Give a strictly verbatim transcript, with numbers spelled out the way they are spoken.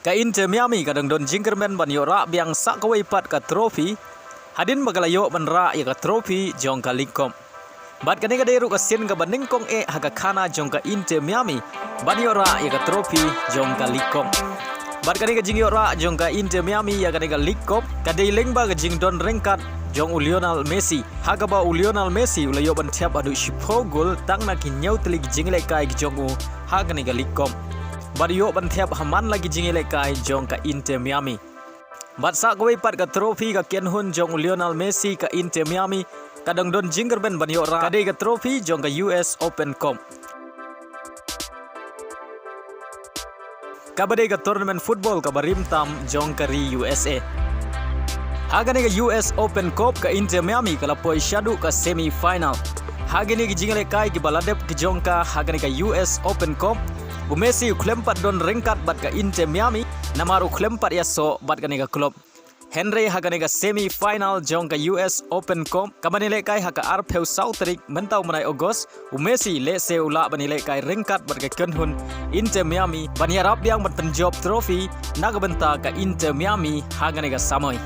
Ka Inter Miami ka dang don jingkyrmen ban ïoh rah biang sa kawei pat ka trophy, hadien ba ka la ïoh ban rah ïa ka trophy jong ka League Cup. Bad kane ka dei ruh ka sien kaba nyngkong eh ha ka khana jong ka Inter Miami ban ïoh rah ïa ka trophy jong ka League Cup. Bad kane ka jingïoh rah jong ka Inter Miami ïa kane ka League Cup ka dei lyngba ka jingdon ryngkat jong u Lionel Messi, ha kaba u Lionel Messi u la ïoh ban thep haduh shiphew gol tang na ki hynñiew tylli ki jingïalehkai ki jong u ha kane ka League Cup. Bad u ïoh ban thep ha man la ki jingïalehkai jong ka Inter Miami. Bad sa kawei pat ka trophy ka kynhun jong u Lionel Messi ka Inter Miami ka dang don jingkyrmen ban ïoh rah, ka dei ka trophy jong ka U S Open Cup, kaba dei ka tournament football kaba rim tam jong ka ri U S A. Ha kane ka U S Open Cup ka Inter Miami ka la poi shaduh ka semi final. Ha kine ki jingïalehkai kiba la dep ki jong ka ha kane ka U S Open Cup, u Messi u khlem pat don ryngkat bad ka Inter Miami namar u khlem pat ïasoh bad kane ka club. Hynrei ha kane ka semi final jong ka U S Open Cup kaba ban ïalehkai ha ka arphew saw tarik mynta u bnai August, u Messi lehse u lah ban ïalehkai ryngkat bad ka kynhun Inter Miami ban ïarap biang ban pynjop trophy na ka bynta ka Inter Miami ha kane ka samoi.